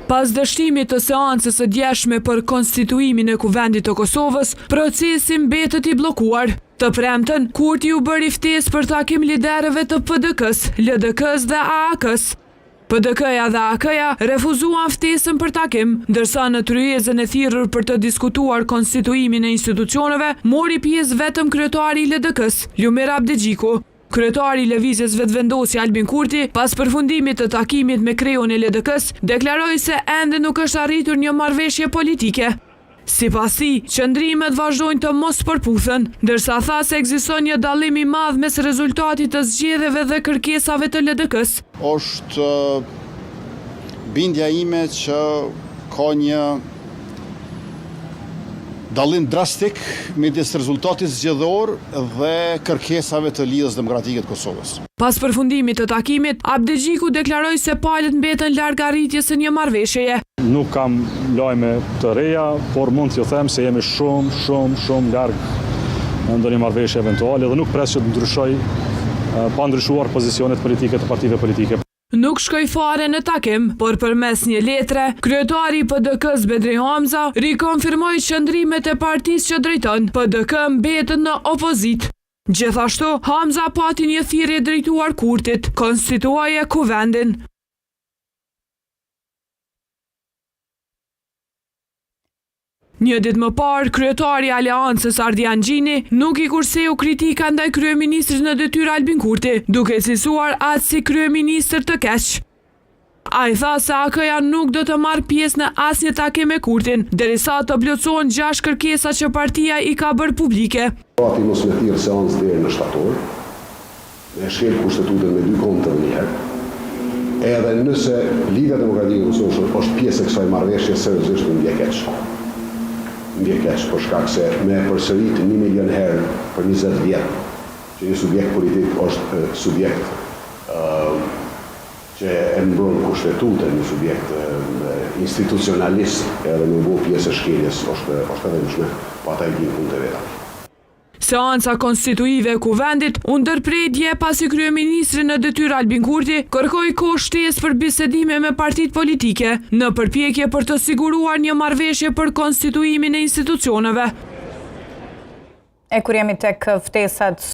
Pas dështimit të seancës së djeshme për konstituimin e Kuvendit të Kosovës, procesi mbetet i bllokuar. Të premten, Kurti u bëri ftesë për takim liderëve të PDK-së, LDK-së dhe AAK-së. PDK-ja dhe AAK-ja refuzuan ftesën për takim, ndërsa në tryezën e thirrur për të diskutuar konstituimin e institucioneve, mori pjesë vetëm kryetari i LDK-së, Lumir Abdixhiku. Kryetari i Lëvizjes Vetëvendosje Albin Kurti, pas përfundimit të takimit me kreun e LDK-së, deklaroi se ende nuk është arritur një marrëveshje politike. Sipas tij, qëndrimet vazhdojnë të mos përputhen, ndërsa tha se ekziston një dallim i madh mes rezultatit të zgjedhjeve dhe kërkesave të LDK-së. Është bindja ime që ka një dallim drastik midis rezultatit zgjedhor dhe kërkesave të Lidhjes Demokratike të Kosovës. Pas përfundimit të takimit, Abdixhiku deklaroi se palët mbeten larg arritjes së një marrëveshjeje. Nuk kam lajme të reja, por mund t'ju them se jemi shumë, shumë, shumë larg ndonjë marrëveshje eventuale dhe nuk pres që të ndryshojë pa ndryshuar pozicionet politike të partive politike. Nuk shkoi fare në takim, por përmes një letre, kryetari i PDK-së Bedri Hamza rikonfirmoi qëndrimet e partisë që drejton, PDK mbetet në opozitë. Gjithashtu, Hamza pati një thirrje drejtuar Kurtit, konstituoje Kuvendin. Një ditë më parë, kryetari i Aleancës Ardian Gjini nuk i kurseu kritika ndaj kryeministrit në detyrë Albin Kurti, duke cilësuar atë si kryeministër të keq. Ai tha se AAK-ja nuk do të marrë pjesë në asnjë takim me Kurtin, derisa të plotësohen 6 kërkesa që partia i ka bërë publike. Gati mos me thirrë seancë deri në shtator, me shkel kushtetutën me dy këmbë edhe një herë. Edhe nëse Lidhja Demokratike e Kosovës është pjesë e kësaj marrëveshje, seriozisht më vjen keq. Më vjen keq për shkak se me përsërit 1 milion herë për 20 vjet që një subjekt politik është subjekt që e mbron kushtetutën, një subjekt institucionalist edhe me u bo pjesë e shkeljes është është e dhimbshme, po ata i dinë punët e veta. Seanca konstituive e Kuvendit u ndërpre dje pasi kryeministri në detyrë Albin Kurti kërkoi kohë shtesë për bisedime me partitë politike në përpjekje për të siguruar një marrëveshje për konstituimin e institucioneve. E kur jemi tek ftesat.